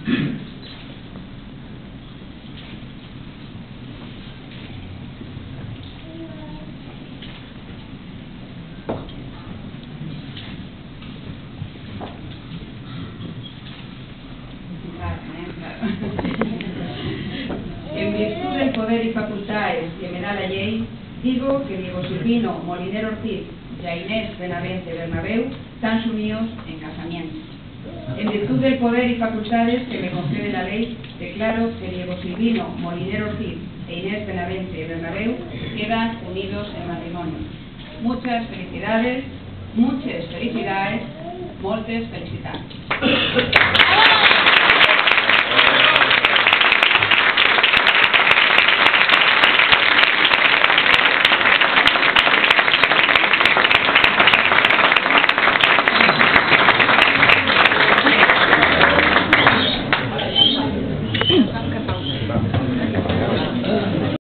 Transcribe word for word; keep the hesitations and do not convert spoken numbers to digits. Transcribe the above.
En virtú del poder y facultades que me da la llei, digo que Diego Silvino Moliner Ortiz ya Inés Benavente Bernabéu tán xuníos en casamientu. En virtú del poder y facultades que me concede la ley, declaro que Diego Silvino Moliner Ortiz e Inés Benavente Bernabéu quedan unidos en matrimonio. Muchas felicidades, muchas felicidades, moltes felicidades.